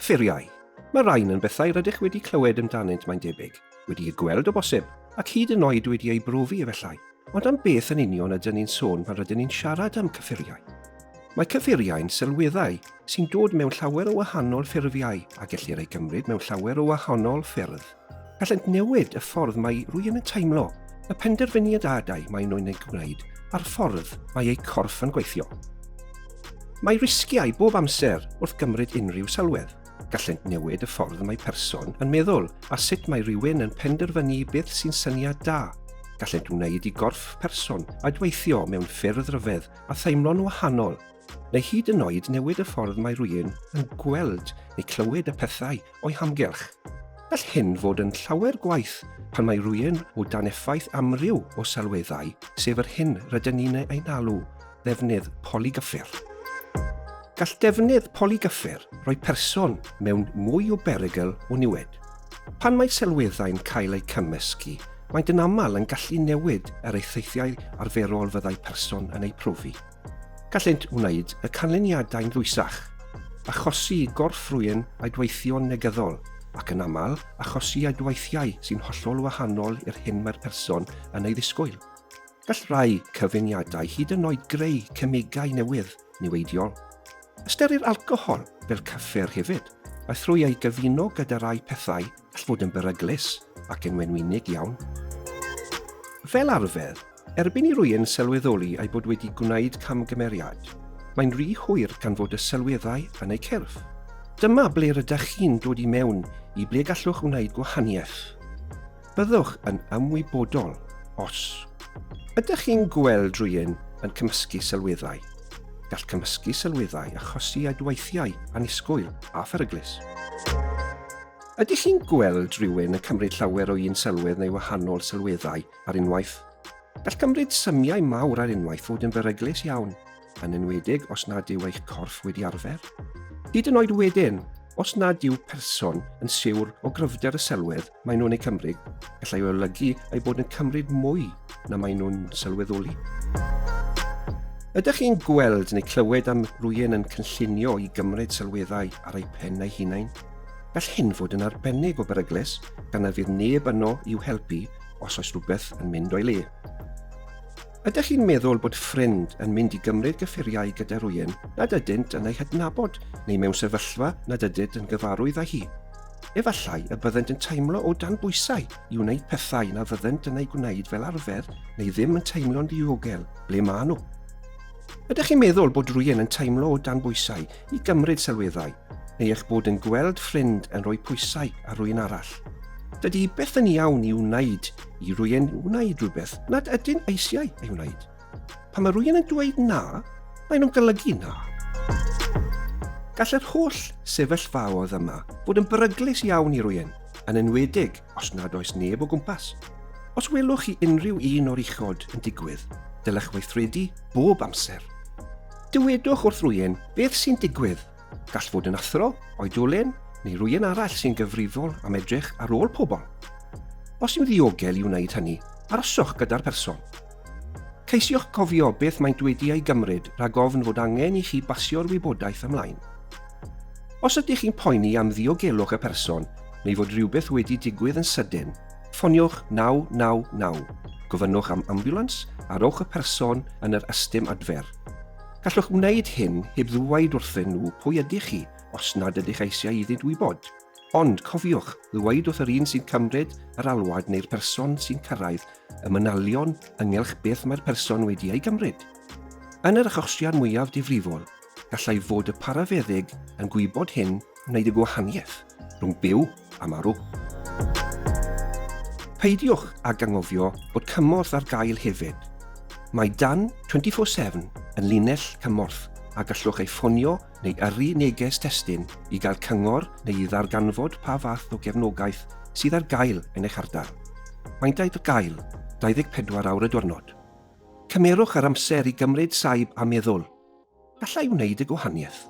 Cyffuriau. Mae rhain yn bethau rydych wedi clywed amdanynt mae'n debyg, wedi eu gweld o bosib, ac hyd yn oed wedi eu brofi efallai. Ond am beth yn union ydyn ni'n sôn pan rydyn ni'n siarad am cyffuriau? Mae cyffuriau'n sylweddau sy'n dod mewn llawer o wahanol ffurfiau a gellir eu cymryd mewn llawer o wahanol ffyrdd. Gallent newid y ffordd mae rhywun yn teimlo, y penderfyniadau maen nhw'n eu gwneud a'r ffordd mae eu corff yn gweithio. Mae risgiau bob amser wrth gymryd unrhyw sylwedd. Gallent newid y ffordd mae person yn meddwl a sut mae rhywun yn penderfynu beth sy'n syniad da. Gallent wneud i gorff person adweithio mewn ffyrdd rhyfedd a theimlo'n wahanol, neu hyd yn oed newid y ffordd mae rhywun yn gweld neu clywed y pethau o'i hamgylch. Gall hyn fod yn llawer gwaeth pan mae rhywun o dan effaith amryw o sylweddau, sef yr hyn rydyn ni'n ei alw ddefnydd polygyffur. Gall defnydd polygyffur roi person mewn mwy o berygl o niwed. Pan mae sylweddau'n cael eu cymysgu, maent yn aml yn gallu newid yr effeithiau arferol fyddai person yn eu profi. Gallent wneud y canlyniadau'n ddwysach, achosi i gorff rhywun adweithio'n negyddol, ac yn aml, achosi adweithiau sy'n hollol wahanol i'r hyn mae'r person yn ei ddisgwyl. Gall rhai cyfuniadau hyd yn oed greu cemegau newydd, niweidiol. Ystyrir alcohol fel cyffur hefyd, a thrwy ei gyfuno gyda rhai pethau gall fod yn beryglus ac yn wenwynig iawn. Fel arfer, Erbyn i rywun sylweddoli ei bod wedi gwneud camgymeriad, mae'n rhy hwyr gan fod y sylweddau yn eu cyrff. Dyma ble rydych chi'n dod i mewn i ble gallwch wneud gwahaniaeth. Byddwch yn ymwybodol os. Ydych chi'n gweld rhywun yn cymysgu sylweddau. Gall cymysgu sylweddau achosi adweithiau annisgwyl a pheryglus. Ydych chi'n gweld rhywun yn cymryd llawer o un sylwedd neu wahanol sylweddau ar unwaith. Gall gymryd symiau mawr ar unwaith fod yn beryglus iawn, yn enwedig os nad yw eich corff wedi arfer. Hyd yn oed wedyn, os nad yw person yn siwr o gryfder y sylwedd maen nhw'n ei cymryd, gallai olygu eu bod yn cymryd mwy na maen nhw'n sylweddoli. Ydych chi'n gweld neu clywed am rywun yn cynllunio i gymryd sylweddau ar eu pen eu hunain? Gall hyn fod yn arbennig o beryglus gan na fydd neb yno i'w helpu os oes rhywbeth yn mynd o'i le. Ydych chi'n meddwl bod ffrind yn mynd i gymryd gyffuriau gyda rhywun nad ydynt yn ei hadnabod neu mewn sefyllfa nad ydynt yn gyfarwydd â hi? Efallai y byddent yn teimlo o dan bwysau i wneud pethau na fyddent yn eu gwneud fel arfer neu ddim yn teimlo'n ddiogel ble maen nhw. Ydych chi'n meddwl bod rhywun yn teimlo o dan bwysau i gymryd sylweddau, neu eich bod yn gweld ffrind yn rhoi pwysau ar rywun arall. Dydy byth yn iawn i wneud i rywun wneud rhywbeth nad ydyn eisiau ei wneud. Pan mae rhywun yn dweud na, maen nhw'n golygu na. Gall yr holl sefyllfaoedd yma fod yn beryglus iawn i rywun, yn enwedig os nad oes neb o gwmpas. Os welwch chi unrhyw un o'r uchod yn digwydd, dylech weithredu bob amser. Dywedwch wrth rywun beth sy'n digwydd. Gall fod yn athro, oedolyn, neu rywun arall sy'n gyfrifol am edrych ar ôl pobl. Os yw'n ddiogel i wneud hynny, arhoswch gyda'r person. Ceisiwch gofio beth maent wedi ei gymryd rhag ofn fod angen i chi basio'r wybodaeth ymlaen. Os ydych chi'n poeni am ddiogelwch y person neu fod rhywbeth wedi digwydd yn sydyn, ffoniwch 999, gofynnwch am ambiwlans a rhowch y person yn yr ystum adfer. Gallwch wneud hyn heb ddweud wrthyn nhw pwy ydych chi os nad ydych eisiau iddynt wybod. Ond, cofiwch, ddweud wrth yr un sy'n cymryd yr alwad neu'r person sy'n cyrraedd y manylion ynghylch beth mae'r person wedi ei gymryd. Yn yr achosion mwyaf difrifol, gallai fod y parafeddyg yn gwybod hyn wneud y gwahaniaeth rhwng byw a marw. Peidiwch ag anghofio bod cymorth ar gael hefyd. Mae Dan 24/7 yn linell cymorth a gallwch ei ffonio neu yrru neges testun i gael cyngor neu i ddarganfod pa fath o gefnogaeth sydd ar gael yn eich ardal. Maent ar gael 24 awr y diwrnod. Cymerwch yr amser i gymryd saib a meddwl. Gallai wneud y gwahaniaeth.